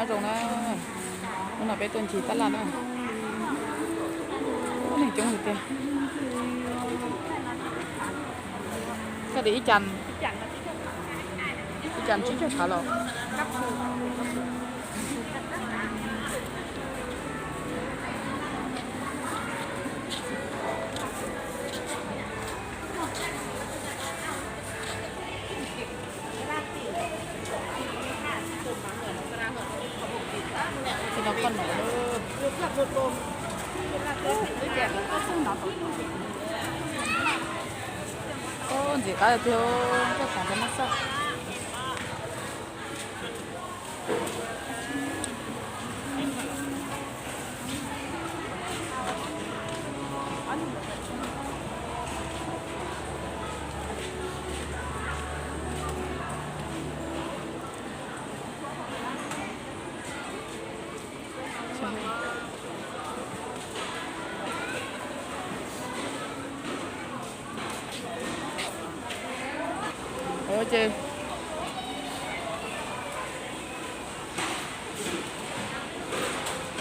Zoo na, hnub no peb tuaj ncig tab laj na. Ub, neeg coob tiag tiag. Koj de ib cas, ib cas tsib caug phav los? Ntxim qab tiag tiag, koj xav tau noj xwb. Ces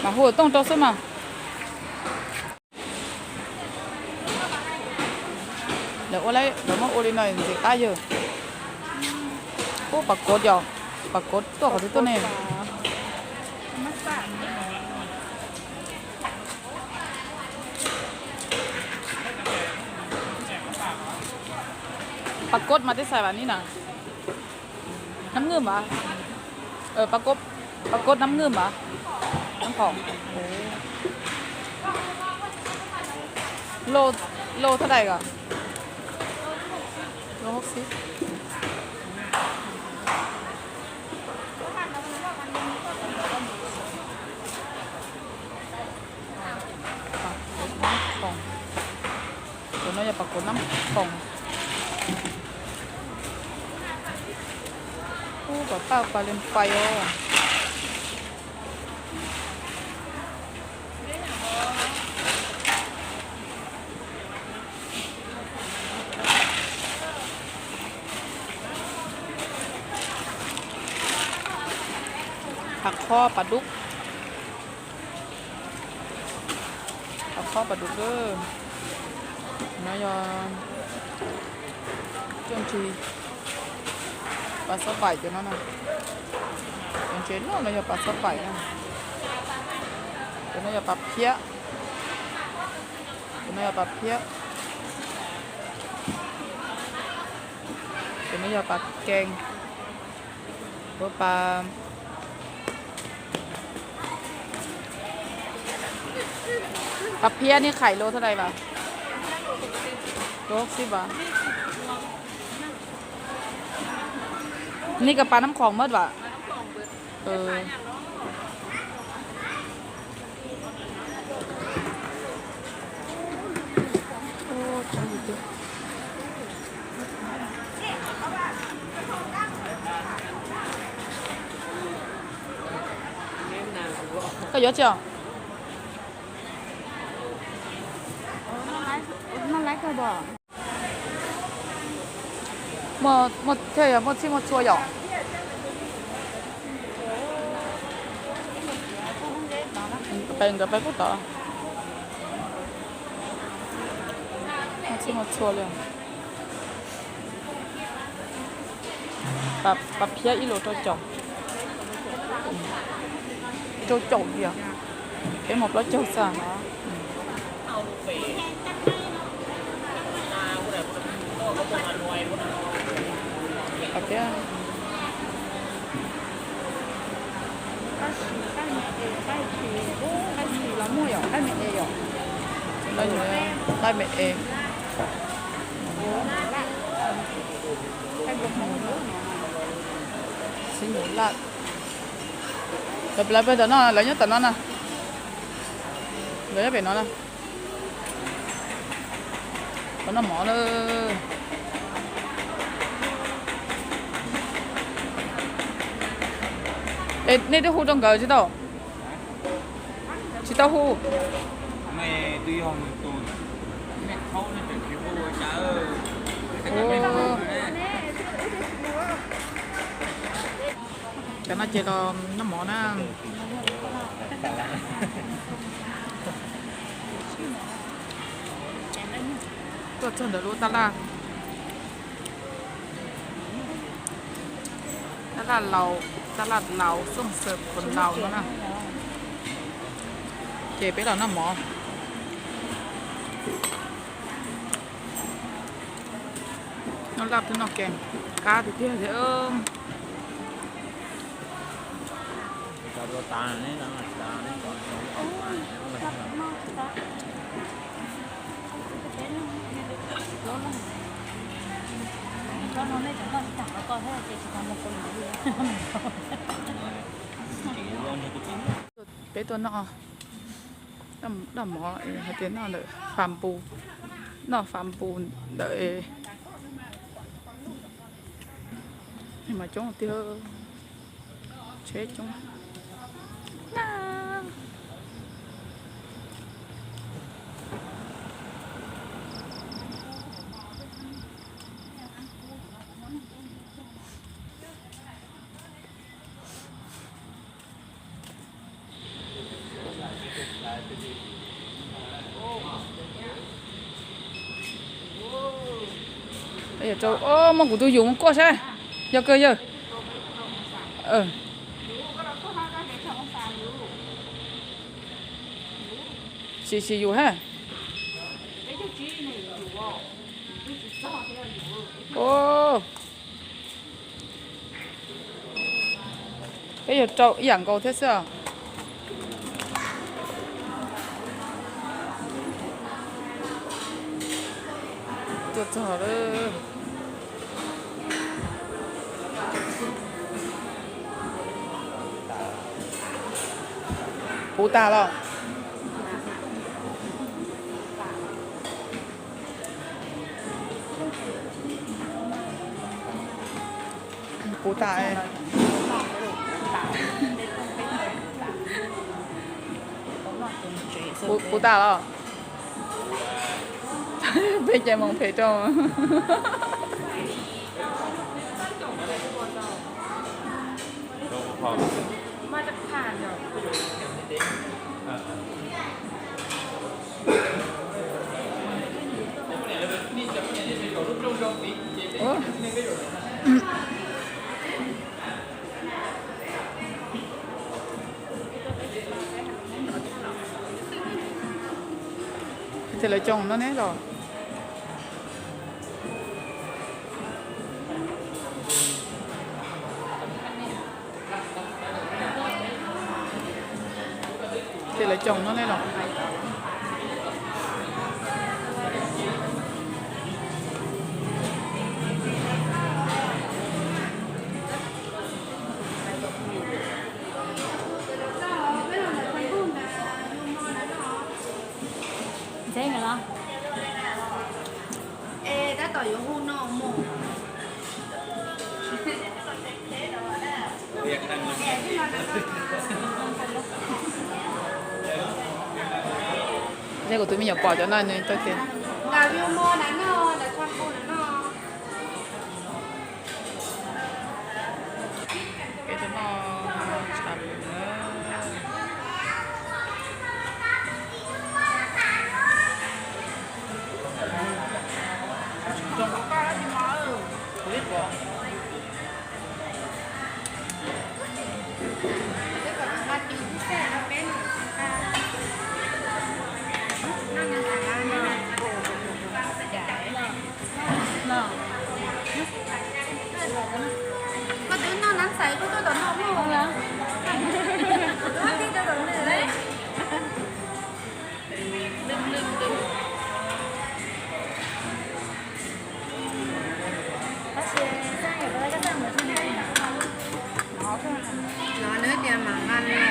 mam hu tooj rau xwb mas. Lawv ua, lawv muab ua li no ntxim qab yawg. Ub, pas kov yom, pas kov tuaj qhov twg tuaj ne? Pas kov mas tej xais vam ni na. Nab nwj mas. Pas kov, pas kov nab nwj mas. Nab qhom. Loj, loj thaj dais os. Loj hauv xib. Tus no yog pas kov nab khoom. Ub, pas paj pas leej pais os. Pas khob pas dub. Pas khob pas dub. No yog cov ntsis pas xob pais cov no na. Cov ntses loj no yog pas xob pais na. Cov no yog pas phiab. Cov no yog pas phiab. Cov no yog pas kees. Ua pas, pas phiab nej khais lus thaj dais vas? Rau xib vas. Nej koj pas nab khoom mab vas? Koj yuav tsi os? Muaj, muaj thiaj yog muaj txhij muaj txhua yom? Pes nkawd pes kub tod. Muaj txhij muaj txhua li. Pas phiab ib lus rau caum. Rau caum tiag. Peb mus plaub caug xwb. Hais tias nqaij me es, xib nyuj laj. Lawv pem tom no, lawv nyob tom no na. Lawv nyob pem no na. Tom no mov na. Es nej twb hu rau nkawd tsis tau? Tsis tau hu. Cov no ces los noj mov na. Tuaj txog ntawm lub tab laj, tab laj Laus, tab laj Laus Xoom Xawm Phuv Laus no na. Ces peb los noj mov, noj laj thiab noj kees, qab tiag tiag li. Peb tuaj noj, noj mov hais tias noj ntawm Fas Npus, noj Fas Npus ntawm, mas coob tiag, tsheb coob. Muab kuv tus yus muab kuaj saib, yog kawg yawg. Sim sim yus ha. Peb yuav rau ib yam nkaus thiab xwb. Tuaj txog lawm. Puv tas los? Puv tas. Puv tas los? Peb cais moos phem rau. Ces lawv coo no ne los? Ces lawv coo no ne los? Ntxheb los? Es tab tom yuav hu no mus. Ntshe kuv tus me nyuam pom cov no nws tau tias. Peb tuaj noj tshav lwm na. Koj twb noj nab ntxhais koj tuaj tom no mog. No nws tias mam nqa no.